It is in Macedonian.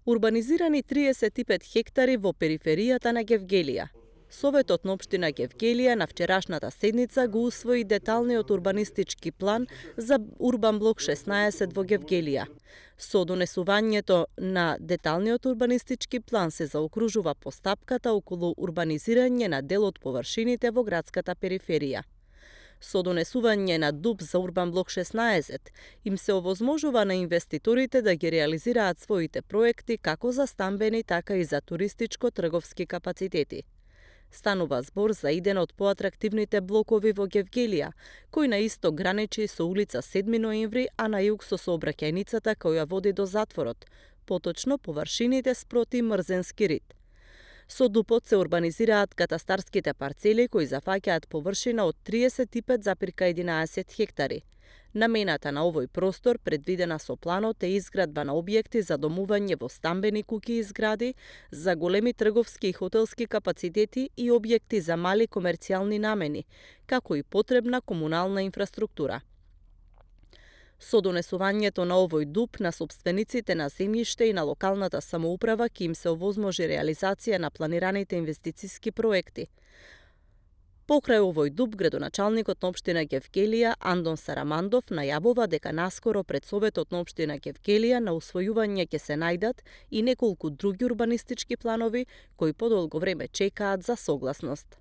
Урбанизирани 35 хектари во периферијата на Гевгелија. Советот на општина Гевгелија на вчерашната седница го усвои деталниот урбанистички план за урбан блок 16 во Гевгелија. Со донесувањето на деталниот урбанистички план се заокружува постапката околу урбанизирање на дел од површините во градската периферија. Со донесување на ДУП за урбан блок 16 им се овозможува на инвеститорите да ги реализираат своите проекти како за стамбени, така и за туристичко-трговски капацитети. Станува збор за еден од поатрактивните блокови во Гевгелија, кој на исток граничи со улица 7 ноември, а на југ со сообраќајницата која води до затворот, поточно површините спроти Мрзенски рид. Со ДУПот се урбанизираат катастарските парцели кои зафаќаат површина од 35,11 хектари. Намената на овој простор, предвидена со планот, е изградба на објекти за домување во стамбени куќи и згради, за големи трговски и хотелски капацитети и објекти за мали комерцијални намени, како и потребна комунална инфраструктура. Со донесувањето на овој ДУП на сопствениците на земјиште и на локалната самоуправа ќе им се овозможи реализација на планираните инвестициски проекти. Покрај овој ДУП, градоначалникот на општина Гевгелија Андон Сарамандов најавува дека наскоро пред Советот на општина Гевгелија на усвојување ќе се најдат и неколку други урбанистички планови кои подолго време чекаат за согласност.